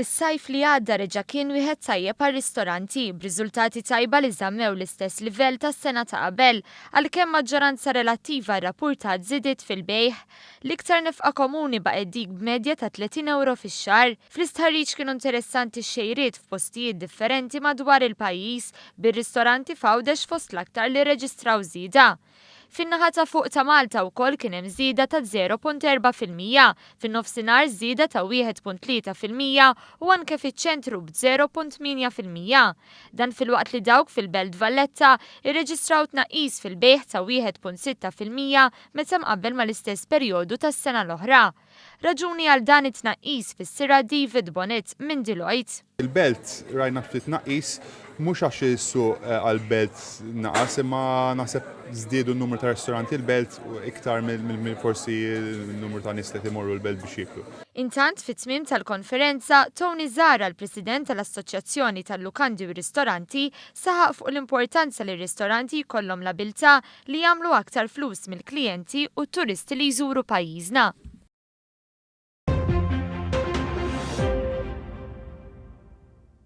Is-sajf li għadda reġa' kien wieħed tajjeb għar-ristoranti, b'riżultati tajba li żammew l-istess livell tas-sena ta' qabel, għalkemm maġġoranza relattiva rrappurtat żidiet fil-bejgħ. L-iktar nefqa komuni baqgħet dik b'medja ta' 30 ewro fix-xahar. Fl-istħarriġ kienu interessanti x-xejriet f'postijiet differenti madwar il-pajjiż, bir-ristoranti f'Għawdex fost l-aktar li rreġistraw żieda. Fin-naħa ta' fuq ta' Malta wkoll kien hemm żieda ta' 0.4%, fin-Nofsinhar żieda ta' 1.3% u anke fiċ-ċentru b'0.8%. Dan filwaqt li dawk fil-Belt Valletta rreġistraw tnaqqis fil-bejgħ ta' 1.6% meta mqabbel mal-istess perjodu tas-sena l-oħra. Raġuni għal dan it-tnaqqis fissirha David Bonett minn Deloitte. Il-Belt rajna ftit tnaqqis mhux għax is-suq għall-Belt naqas imma naħseb żdiedu n-numru ta' ristoranti l-Belt iktar mill forsi n-numru ta' nies li qed imorru l-Belt biex jieklu. Intant, fit-tmiem tal-konferenza, Tony Zahra, l-President tal-Assoċjazzjoni tal-Lukandi u r-Ristoranti, saħaq fuq l-importanza li r-ristoranti jkollhom l-abiltà li jagħmlu aktar flus mill-klijenti u t-turisti li jżuru pajjiżna.